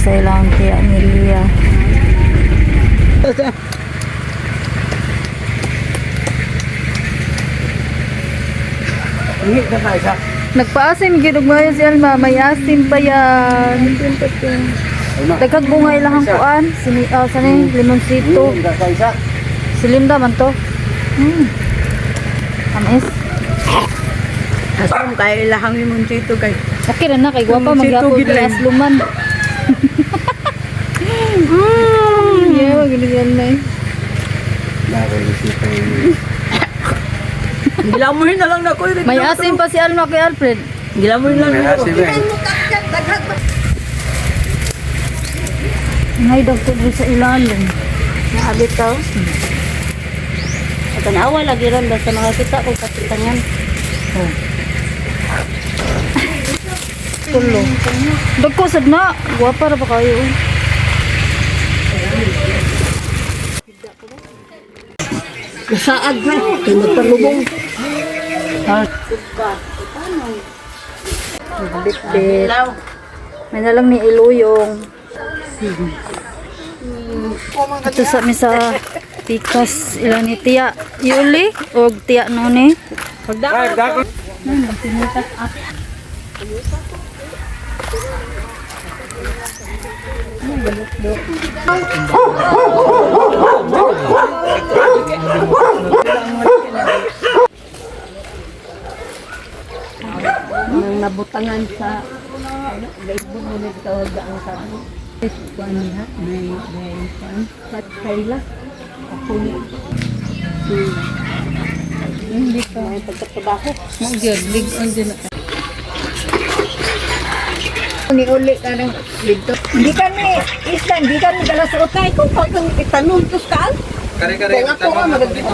sa ilang tiya ni Lia. Hingi ka pa isa. Nagpaasim gyud og maayo si Alma, may asim pa yan. Daghang bunga ilahang kuan, sini sani limonsito. Hingi ka pa isa. Si Linda man to. Amis. Asom kay ilahang limoncito kay. Okay ra na kay gwapa Limonsito magyapon gid kay lang. asluman. Yeah, maganda si Alma eh. Gilamoy na lang nako. May asim pa si Alma kay Alfred. Gilamoy na lang nako. Ngay dagko diri sa ilalim. Naabit to. At tanawa lagi ron basta makakita ko kapitangan. Oh. Tulo. Dagko sad na. Gwapa ra ba kayo? Oh. Saad na kay magpalubong. Bitbit. May nalang ni Iluyong. Ato sa mi sa pikas ilang ni Tiya Yuli o Tiya Noni. Nang nabutangan sa ano, gaibon mo nagtawag ang sa ano. Kuan niya, may kuan sa kaila. Ako ni. Hindi pa may pagkatrabaho. Mo gyud lig-on din na. Ni uli ka ng dito. Hindi kami isla, hindi kami dala sa utay kung pag itanong to skaan. Kare-kare. Kung ako nga magagdito.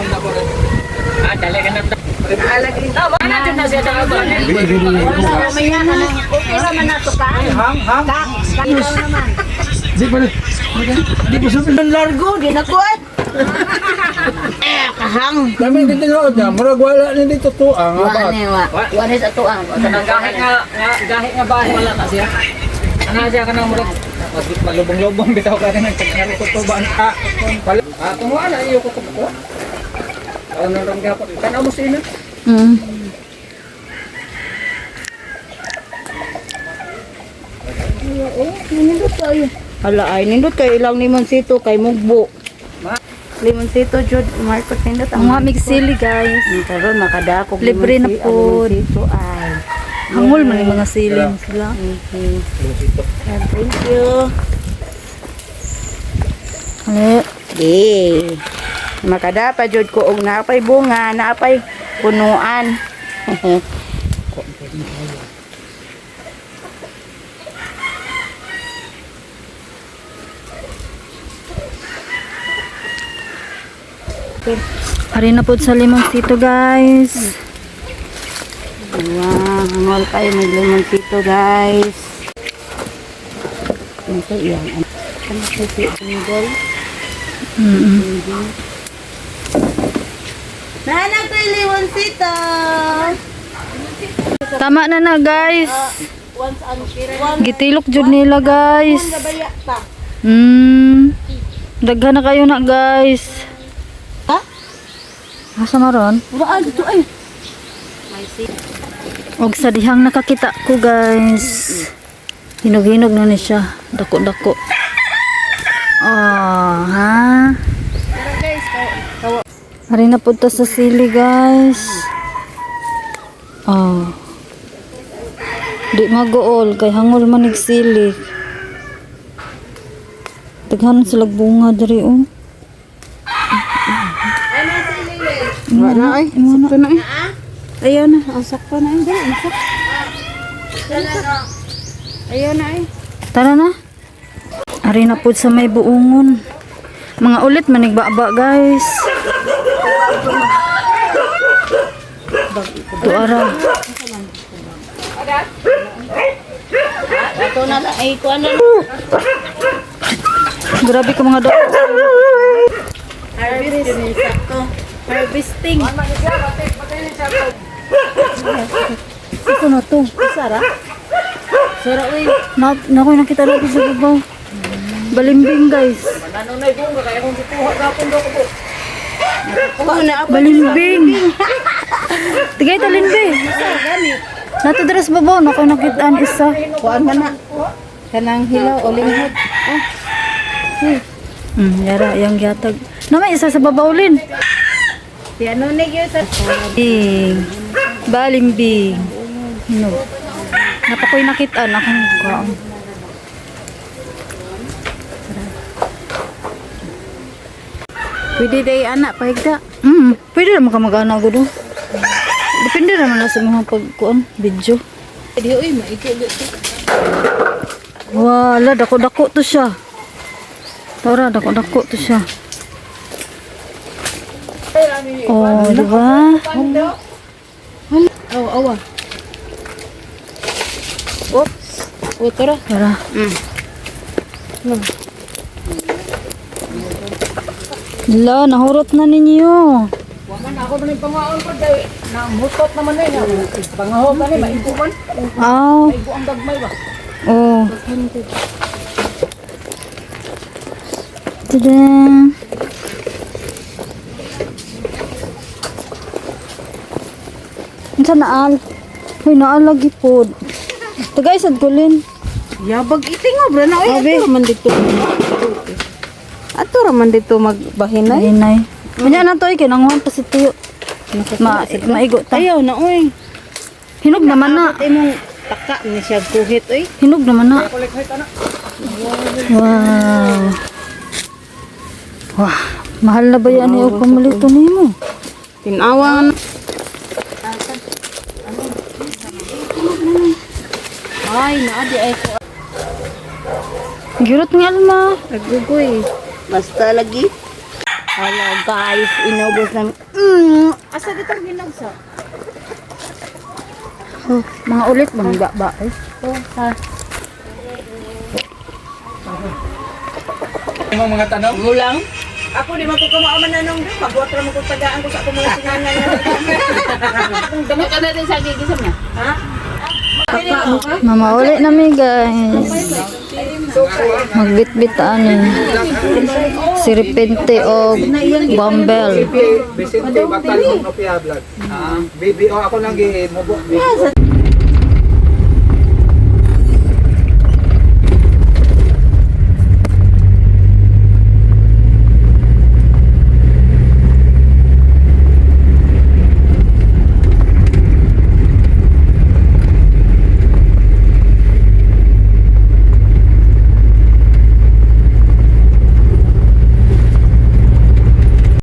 Okay raman na to ka. Hang, hang. Ikaw naman. Di pa Di pa sabi. Largo, di na ko eh. Eh, kahang. Dami din tinuod na. Murag wala na dito to. Ang Wa ba. ni wa. Wa ni sa tuang. Gahi nga gahi nga bahay wala ka siya. Ana siya kanang murag malubong-lubong bitaw ka rin ang ko to ba ah wala ah kung wala iyo ko ko. Ano nang gapon tanaw mo sina. Oh, nindot kayo. Hala ay nindot kay ilang limonsito kay mugbo. Limoncito jud Marcos nindot Ang mga sili guys. Karon makadako Libre na pod. Limoncito ay. Hangol man yung mga sili sila. Thank you. Ale, Eh. Makadapa jud ko og naapay bunga, naapay punuan. Ari na pod sa limonsito guys. Wow, hangol kayo may limoncito guys. Ito yan. Ano siya si Anggol? Nahanap ko yung limoncito! Tama na na guys. Gitilok jud nila guys. Daghan na kayo na guys. Ha? Asa maron? Wala dito ay. Og sa dihang nakakita ko guys. Hinog-hinog na ni siya. Dako-dako. Oh, ha? Ari na punta sa sili guys. Oh. Di magool kay hangol man ig sili. Daghan sila bunga diri oh. Wala ay. Sakto na eh. Ayaw na, ang sakto na eh. Dali, ang sakto. Ayaw na eh. Tara na. Ari na po sa may buungon. Mga ulit manigbaba guys. Tuara. Ito na lang ay kuan na. Grabe ka mga dog. Harvesting sakto. Harvesting. Ito na to. Sara? Sara uy. Na, naku, nakita natin sa babaw. Balimbing, guys. Nanunay bunga kaya kung gikuha gapon daw ko po. Balimbing. Tigay talin be. Nato dress babaw na ko nakitaan isa. Kuan man na. Kanang hilaw o linghod. Yara yang gihatag. Naman isa sa babawlin. Di ano ni gyud sa Bing. Balimbing. No. Napakoy nakitaan akong kaon. Pwede day anak pahigda. Pwede naman ka mag-ana gud. Oh. Depende naman na sa mga pagkuan video. Di oy maigo gyud. Wala, dako-dako to siya. Tara, dako-dako to siya. Oh, di ba? Aw awa. Oops. O tara. Tara. La, nahurot na ninyo. Waman ako man yung pangaon ko dahil namutot naman na yun. Pangaho ka ni maigo man. Aw, Maigo ang gagmay ba. oh. Tada! Unsa naal? Hoy, naal lagi pod. Tagay sad kulin. Yabag itingob ra na oy Abi. ato ra man dito. Ato ra man dito magbahinay. Hinay. Unya na to ay kinanguhan pa si Tiyo. Maigo ta. Ayaw na oy. Hinog naman na. Imong taka ni siya kuhit oy. Hinog naman na. Wow. Wah, mahal na ba yan yung pamalito nimo? Tinawa na. Ay, naa di ay ko. Girot nga Alma. Nagugoy. Basta lagi. Hello guys, inubos ng Asa ditong hinog sa? Oh, mga ulit bang ba eh. Oh, ha. Imong mga tanong. Mulang. Ako di man ko kamao mananong do, magbuhat ra man ko tagaan ko sa akong mga sinanay. Damo ka natin sa gigisam niya. Mama ulit na mi guys. Magbitbit ani. Sirpente o bambel. Vicente Bacalon of Vlog. BBO ako lang gi mubok. BBO.